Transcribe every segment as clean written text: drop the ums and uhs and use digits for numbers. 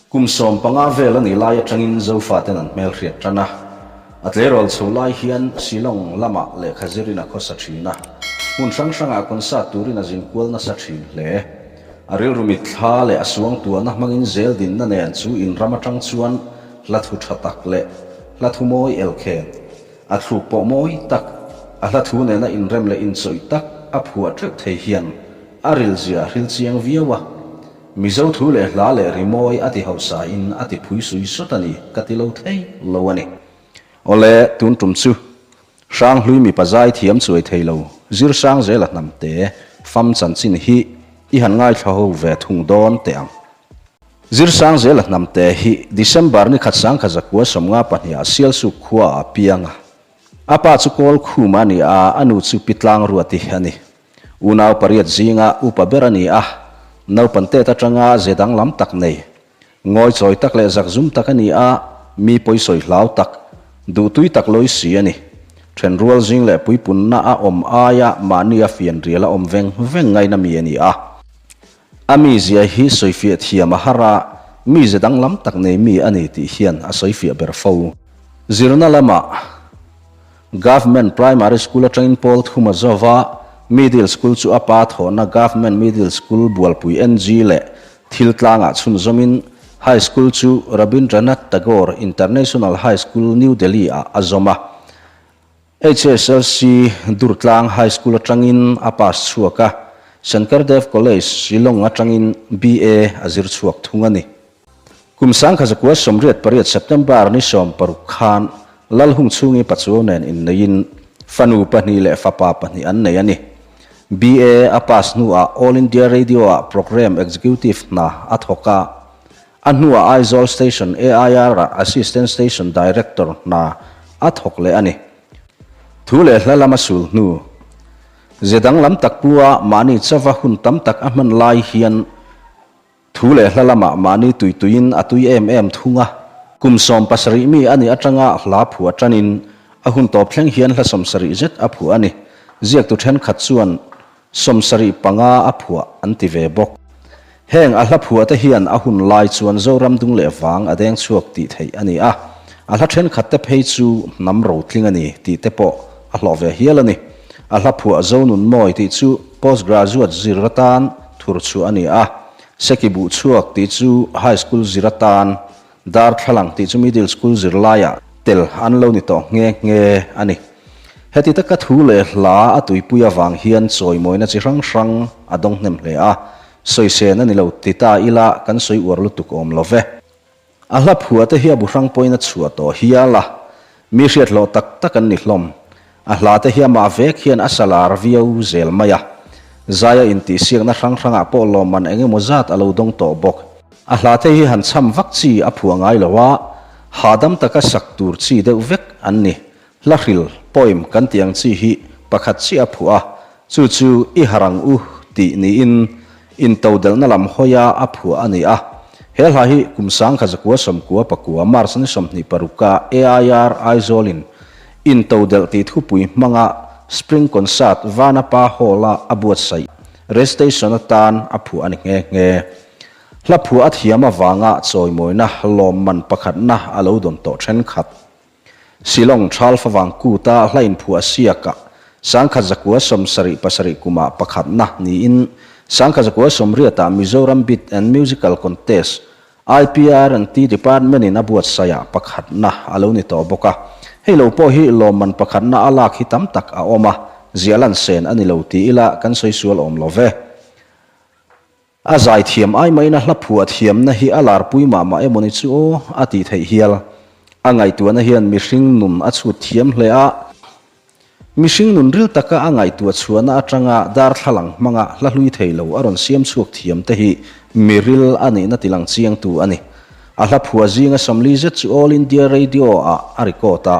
Kum 15 vel a nih lai atangin Zofaten an hmelhriat tan a. A tleirawl chho lai hian Shillong lamah lehkha zirin a khawsa thin a, hmun hrang hrangah concert turin a zin kual nasa thin hle. A rilru mitthla leh a suangtuahna hmangin zel dinna nen chu in ram atang chuan hla thu tha tak leh hla thu mawi elkhen, a thluk pawh mawi tak, a hla thu nena inrem leh inchawih tak a phuah teuh thei hian a rilzia a hril chiang viau a. Mizo thu leh hla leh rimawi a ti hausa in a ti phui sui sut a ni ka ti lo thei lo a ni. Awle, tun tum chu Hranghlui mipa zai thiam chuai thei lo zir sang zela hnamte fam chanchin hi i han ngaithla ho ve thung dawn teh ang. Zir sang zela hnamte hi December ni khat 1952 ah Sialsuk khua ah a piang a. A pa chu Kawl Khuma a ni a, a nu chu Pi Tlangruati a ni. Unau pariat zinga upa ber a ni a, naupan tet atanga ze danglam tak nei, ngawi chawi tak leh zakzum tak a ni a, mi pawisawi hlau tak, duhtui tak lawi si a ni. Thenrual zing leh puipunna a awm aia mahni a fianrial a awm veng veng ngaina mi a ni a. A mizia hi sawifiah thiam a har a, mize danglam tak nei mi a ni tih hian a sawifiah ber fo. Zirna lamah. Government Primary School atangin pawl thum a zo va, Middle School chu a pa thawhna Government Middle School Bualpui NG leh Thiltlangah chhunzawmin High School chu Rabindranath Tagore International High School New Delhi ah a zawm a. HSLC Durtlang High School atangin a pass chhuak a, Shankardev College Shillong atangin BA a zir chhuak thung a ni. Kum 1988 September ni 16 khan Lalhung chhungi Pachuau nen inneiin fanu pahnih leh fapa pahnih an nei a ni. BA a pass hnuah All India Radio-ah Programme Executive hna a thawk a, a hnuah Aizawl Station AIR-ah Assistant Station Director hna a thawk leh a ni. Thu leh hla lama sul hnu ze danglam tak pu-a mahni chauva hun tam tak a hman lai hian Thu leh hla lamah mahni tui tuiin a tui em em thung a. Kum 17 mi a nih atanga hla phuah tanin a hun tawp thleng hian hla 70 zet a phuah a ni. Ziaktu thenkhat chuan 75 a phuah an ti ve bawk. Heng a hla phuah te hian a hun lai chuan Zoram dung leh vang a deng chhuak tih theih a ni a. A hla thenkhat te phei chu hnam rotling a ni tih te pawh a hlawh ve hial a ni. A hla phuah Zonunmawi tih chu postgraduate zir atan thur chhuah a ni a, Seki buh chhuak tih chu high school zir atan, Darthlalang tih chu middle school zir laiah tel an lo ni tawh nghe nghe a ni. Heti taka thu leh hla a tuipui avang hian chawimawina chi hrang hrang a dawng hnem hle a, sawisên a ni lo ti ta ila kan sawi uar lutuk awm lo ve. A hla phua te hi a bu hrang pawhin a chhuah tawh hial a, mi hriat hlawh tak tak an ni hlawm. A hla te hi amah vek hian a sa lar viau zel mai a. Zaia intihsiakna hrang hrangah pawh lawmman eng emaw zat a lo dawng tawh bawk. A hla te hi han cham vak chi a phuah ngai lo a, hahdam taka sak tur chi deuh vek an ni. Hla hril, poem, kan tih ang chi hi pakhat chiah a phuah a, chu chu I harang u tih niin intodelhna lam hawia a phuah a ni a. He hla hi kum 1999 March ni 26 a AIR Aizawlin Intodelh tih thupui hmanga Spring Concert Vanapa Hall-a a buatsaih recitation atan a phuah a ni nghe nghe. Hla phuah a thiam avanga chawimawina lawmman pakhatna a lo dawn tawh thenkhat. Shillong Thal Favang Kuta hla inphuah siakah 1977 kumah pakhatna niin 1980 ah Mizoram Beat and Musical Contest IPR and T Department in a buatsaihah pakhatna a lo ni tawh bawk a. Hei lo pawh hi lawmman pakhatna a lak hi tam tak a awm a, ziah lan sen a ni lo ti ila kan sawi sual awm lo ve. A zaithiam ai maiin a hla phuah thiamna hi a larpui mah mah emawni chu aw a tih theih hial. A ngaihtuahna hian mihring nun a chhut thiam hle a. Mihring nun ril taka a ngaihtuah chhuahna atanga darthlalang hmanga hla hlui thei lo a rawn siam chhuak thiam te hi miril a nihna tilang chiangtu a ni. A hla phuah zinga 40 zet chu All India Radio ah a record a.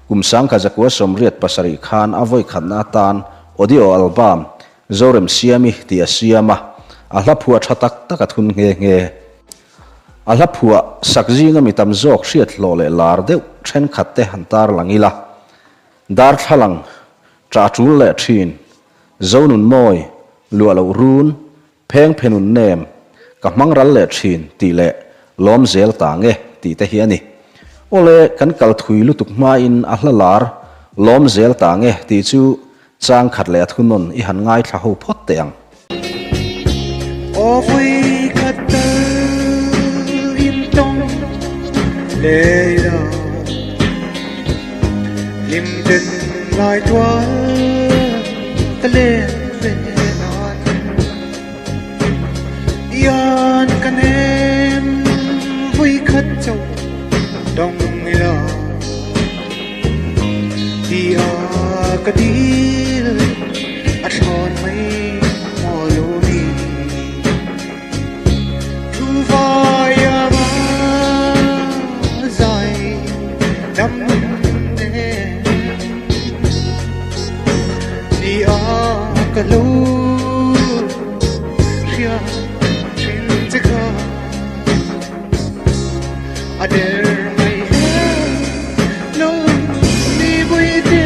Kum 1987 khan a vawikhatna atan audio album Zorem Siami tih a siam a, a hla phuah tha tak tak a thun nghe nghe. A hla phuah sak zinga mi tam zawk hriat hlawh leh lar deuh thenkhat te han tar lang ila. Darthlalang, Ṭah ṭul leh ṭhin, Zonun mawi, Luah loh run, Pheng phenun nem, Ka hmang ral leh ṭhin tih leh Lawm zel ta nge tih te hi a ni. Awle, kan kal thui lutuk hmain a hla lar Lawm zel ta nge tih chu chang khat leh a thunawn i han ngaithla ho phawt teh ang. Aw vui khat tal in tawng lei la hlim ten lai tual ka len ve nan. Ian ka nem vui khat chauh dawng ila ti a ka dil a thlawn mai maw lo ni thu vai a va zai dam nen ni a ka lo hria thin che kha a der mai he lo ni vui te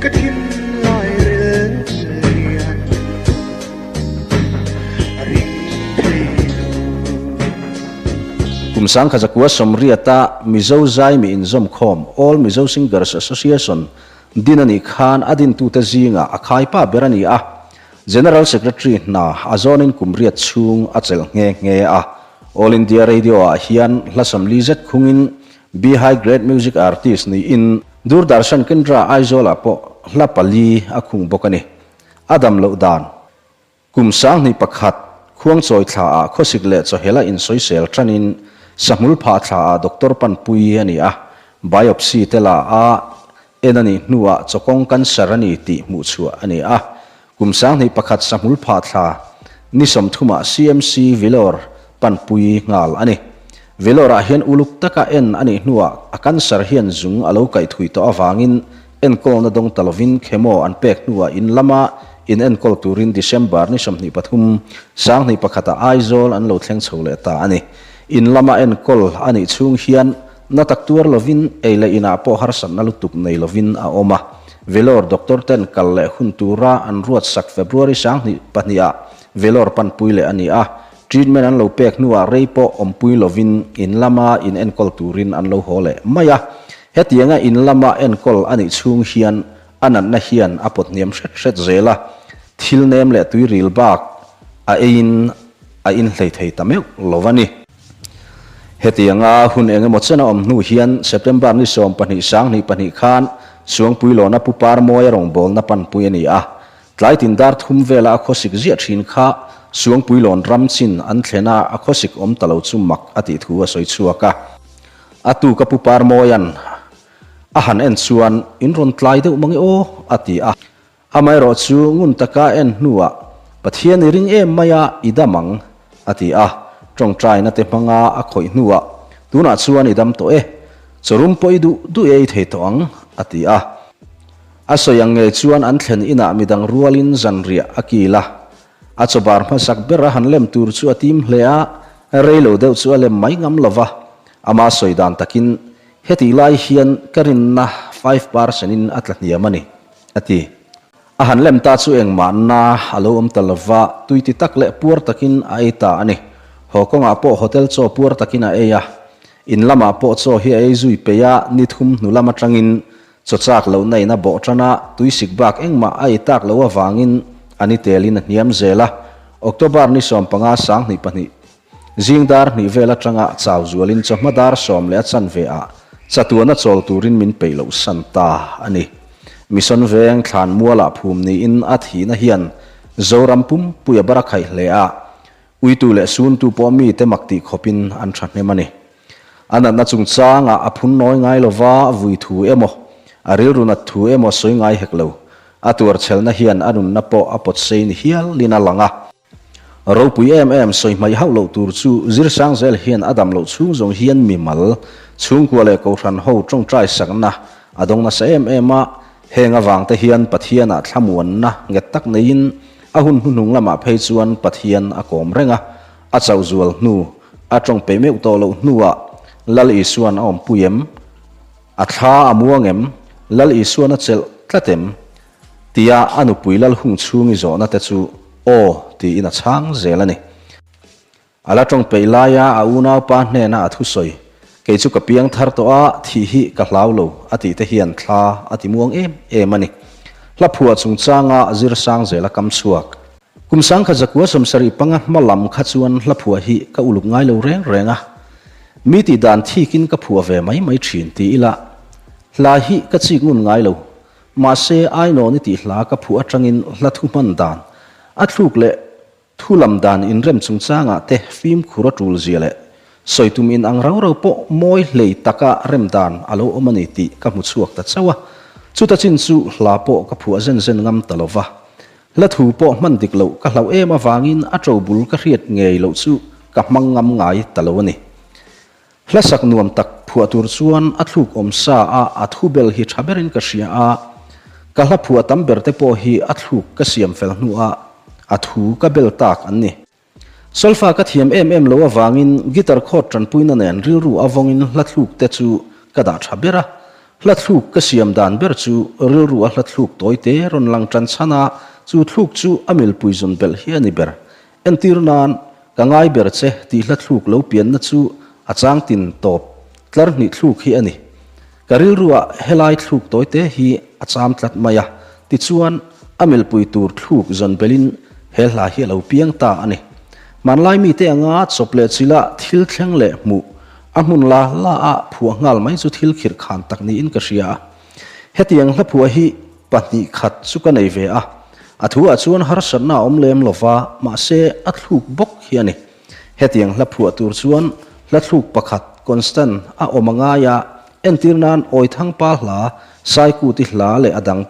ka thin lai ril lian a ring thei lo. Kum 1980-a Mizo Zaimi Inzawmkhawm, All Mizo Singers Association, Din a nih khan a dintute zingah a khaipa ber a ni a, General Secretary hna a zawnin kum riat chhung a chelh nghe nghe a. All India Radio-ah hian hla sawmli zet khungin B-High Grade Music Artist niin Doordarshan Kendra Aizawl-ah pawh hla pali a khung bawk a ni. A dam loh dan. Kum 2001, Khuangchawi thlaah khawsik leh chawhela insawisel tanin Sahmul phah thlaah Doctor Panpui a ni a, biopsy te la a en a nih hnuah chawkawng cancer a ni tih hmuhchhuah a ni a. Kum 2001 Sahmul phah thla ni sawmthumah CMC Vellore Panpui nghal a ni. Vellore-ah hian uluk taka en a nih hnuah a cancer hian zung a lo kaihthui tawh avangin Enkawlna dawng ta lovin chemo an pek hnuah in lama in enkawl turin December ni 23, 2001 ah Aizawl an lo thleng chho leh ta a ni. In lama enkawl a nih chhung hian na tak tuar lovin ei leh inah pawh harsatna lutuk nei lovin a awm a. Vellore doctor ten kal leh hun tura an ruatsak February 2002 ah Vellore panpui leh a ni a. Treatment an lo pek hnuah rei pawh awmpui lovin in lama in enkawl turin an lo haw leh mai a. Hetianga in lama enkawl a nih chhung hian a natna hian a pawt hniam hret hret zel a, thil nem leh tui ril bak a eiin a inhlei thei ta meuh lo a ni. Hetianga hun eng emaw chen a awm hnu hian September ni 12 2002 khan Suangpuilawna Pu Parmawia rawngbawlna panpui a ni a, tlai tin dar thum vela a khawsik ziah thin kha Suangpuilawn ram chin an thlen a, a khawsik awm ta lo chu mak a tih thu a sawi chhuak a. A tu ka pu Parmawia'n a han en chuan in rawn tlai deuh mange aw a ti a. Amaherawh chu ngun taka en hnuah Pathian i ring em mai a i dam ang a ti a. Tawngtaina te hmanga a khawih hnuah tunah chuan i dam tawh e, chawrum pawh i duh duh ei thei tawh ang a ti a. A sawi ang ngei chuan an thlen inah midang rualin zanriah a kil a. A chawbar hmasak ber a han lem tur chu a tim hle a, rei lo deuh chu a lem mai ngam lo va. Ama sawi dan takin, Hetih lai hian ka rinna 5% in a tla hniam a ni, a ti. A han lem ta chu engmah na a lo awm ta lo va, tui ti tak leh puar takin a ei ta a ni. Haw kawngah pawh hotel chaw puar takin a ei a. In lamah pawh chaw hi a ei zui peih a, ni thum hnu lam atangin Chaw chak lohna in a bawh tan a, tuisik bak engmah a ei tak loh avangin a ni telin a hniam zel a. October ni 15 2002 zing dar hnih vel atanga chau zualin chawhma dar sawm leh a chanve ah chatuana chawl turin min peih loh san ta a ni. Mission veng thlan mualah phum niin a thihna hian Zoram pumpuia bar a khaih hle a, uitu leh suntu pawh mite mak tih khawpin an thahnem a ni. A natna chungchangah a phun nawi ngai lo va, vui thu emaw, a rilru nat thu emaw sawi ngai hek lo. A tuarchhelna hian a nunna pawh a pawt sei ni hialin a lang a. Ropui em em sawi hmaih hauh loh tur chu Zirsang zel hian a dam loh chhung zawng hian mimal, chhungkua leh kohhran ho tawngtai sakna a dawng nasa em em a, heng avangte hian Pathianah thlamuanna nghet tak neiin a hun hnuhnung lamah phei chuan Pathian a kawm reng a. A chauh zual hnu, a tawng peih meuh tawh loh hnuah Lal Isuan a awmpui em? A thla a muang em? Lal Isuan a chelh tlat em? Tia a nupui Lal hung chhungi zawhna te chu aw tiin a chhang zel a ni. A la tawng peih laia a unaupa hnena a thusawi, Kei chu ka piang thar tawh a, thih hi ka hlau lo, a tih te hian thla a ti muang em em a ni. Hla phuah chungchanga zir sang zel a kam chhuak. Kum sangkhat zakua 75 hma lam kha chuan hla phuah hi ka uluk ngai lo reng reng a. Mi tih dan thikin ka phuah ve mai mai thin ti ila, hla hi ka chik ngun ngai lo. Mahse, Ainawn i tih hla ka phuah atangin hla thu hman dan a thluk leh Thu lam dan inrem chungchangah te fimkhur a tul zia leh sawi tum in ang rau rau pawh mawi hlei taka rem dan a lo awm a ni tih ka hmu chhuak ta chauh a. Chuta chin chu hla pawh ka phuah zen zen ngam ta lo va. Hla thu pawh hman dik loh ka hlauh em avangin a to bul ka hriat ngei loh chu ka hmang ngam ngai ta lo a ni. Hla sak nuam tak phuah tur chuan a thluk awm sa a, a thu bel hi tha berin ka hria a, ka hla phuah tam ber te pawh hi a thluk ka siam fel hnuah a thu ka bel tak an ni. Solfa ka thiam em em lo avangin guitar chord tanpuina nen rilru a vawngin hla thluk te chu ka dah tha ber a, hla thluk ka siam dan ber chu rilru a hla thluk tawi te rawn lang tan chhan a, chu thluk chu a milpui zawn belh hi a ni ber. Entir nan, Ka ngai ber che tih hla thluk lo pianna chu a chang tin tawp tlar hnih thluk hi a ni. Ka rilruah helai thluk tawi te hi a cham tlat mai a, tichuan a milpui tur thluk zawn belin he hla hi a lo piang ta a ni. Hmanlai mite anga chawp leh chila thil thleng leh hmuh a hmun la la a phuah nghal mai chu thil khirh khan tak niin ka hria a. Hetiang hla phuah hi 2 khat chu ka nei ve a, a thu ah chuan harsatna a awm lem lo va, mahse a thluk bawk hi a ni. Hetiang hla phuah tur chuan hla thluk pakhat, constant, a awm a ngai a, entir nan Awithangpa hla, Saikuti hla leh a dang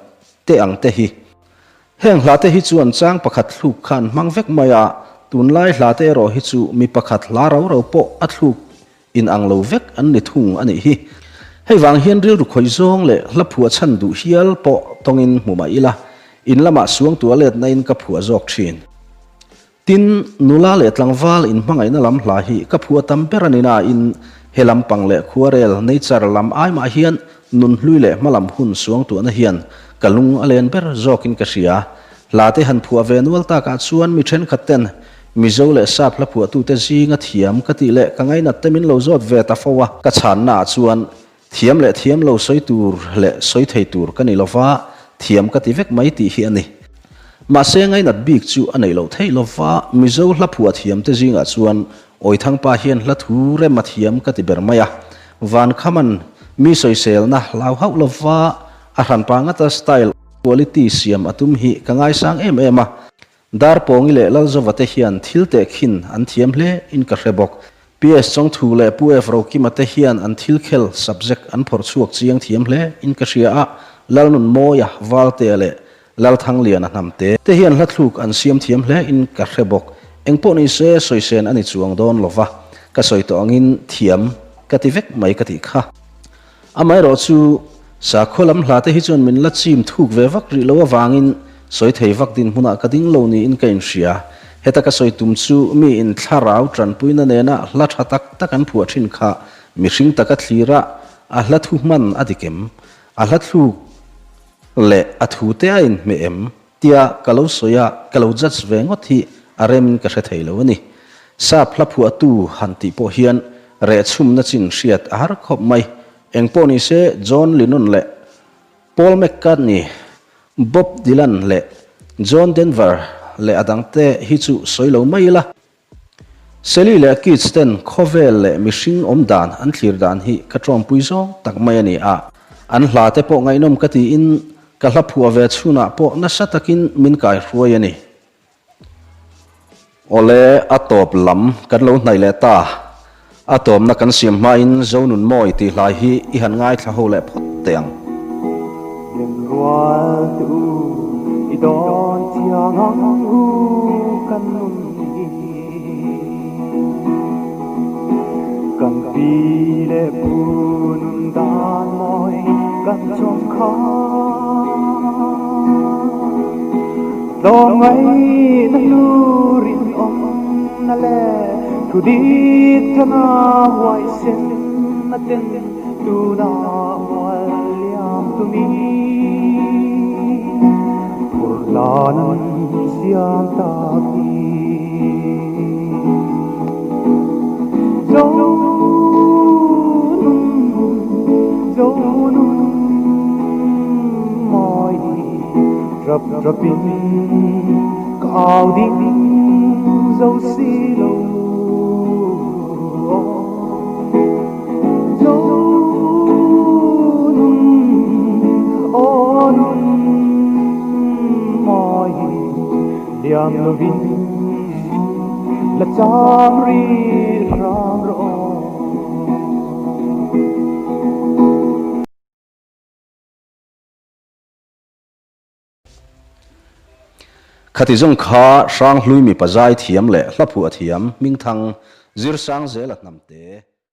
te ang te hi. Heng hla te hi chuan chang pakhat thluk kha an hmang vek mai a, tunlai hla te erawh hi chu mi pakhat hla rau rau pawh a thluk In ang lo vek an ni thung a nih hi. Hei vang hian rilru khawih zawng leh hla phuah chhan duh hial pawh tawngin hmu mah ila, in lamah suangtua letna in ka phuah zawk thin. Tin, nula leh tlangval in hmangaihna lam hla hi ka phuah tam ber a ni nain he lampang leh khuarel, nature, lam ai mah hian nunhlui leh hmalam hun suangtuahna hian ka lung a len ber zawkin ka hria. Hla te han phuah ve nual takah chuan mi thenkhat ten Mizo leh Sap hla phuahtute zinga thiam ka tih leh ka ngainat te min lo zawt ve ta fo a, ka chhanna ah chuan thiam leh thiam lo sawi tur leh sawi thei tur ka ni lova, thiam ka ti vek mai tih hi a ni. Mahse ngainat bik chu a neih loh theih lova, Mizo hla phuah thiam te zingah chuan Awithangpa hian hla thu rem a thiam ka ti ber mai a, Vankhaman mi sawiselna hlau hauh lova a hranpa ngata style quality siam a tum hi ka ngaisang em em a, Darpawngi leh Lalzova te hian thil teh khin an thiam hle in ka hre bawk. PS Chawngthu leh Pu F Rokima te hian an thil khel, subject, an phawrh chhuak chiang thiam hle in ka hria a, Lalnunmawia, Valtea leh Lalthangliana Hnamte te hian hla thluk an siam thiam hle in ka hre bawk. Engpawh ni se sawisen a ni chuang dawn lova, ka sawi tawh angin thiam ka ti vek mai ka tih kha. Amaherawh chu, sakhua lam hla te hi chuan min la chim thuk ve vak rih lo avangin sawi thei vak dinhmunah ka ding lo niin ka inhria. Heta ka sawi tum chu mi in thlarau tanpuina nena hla tha tak tak an phuah thin kha mihring taka thlira a hla thu hman a dik em? A hla thluk leh a thu te a inhmeh em? Tia ka lo sawi a, ka lo judge ve ngawt hi a remin ka hre thei lo a ni. Sap hla phuahtu han tih pawh hian reh chhumna chin hriat a har khawp mai. Eng pawh ni se John Lennon leh Paul McCartney, Bob Dylan leh John Denver leh a dangte hi chu sawi lo mai ila. Sally leh Keats ten khawvel leh mihring awm dan an thlir dan hi ka tawmpui zawng tak mai a ni a. An hla te pawh ngaihnawm ka tiin ka hla phuah ve chhunah pawh nasa takin min kaihruai a ni. Awle, a tawp lam kan lo hnaih leh ta. A tawmna kan siam hmain Zonunmawi tih hlai hi i han ngaithla ho leh phawt teh ang. Lemrual te u i dawn chiang ang u kan nun hi. Kan pi leh pu nun dan mawi kan chawm kha. Tlawmngaihna hlu rinawmna leh thu dik tana huaisen a ten tunah mual liam tumi phurhlan an siam tak hi. Trap trapin ka au ding zo si lo. Zo nun aw nun mawi liam lovin la cham ri hram rawh. Khati zawng kha Hranghlui mipa zai thiam leh hlaphuah thiam Hmingthang, Zirsang Zela Hnamte.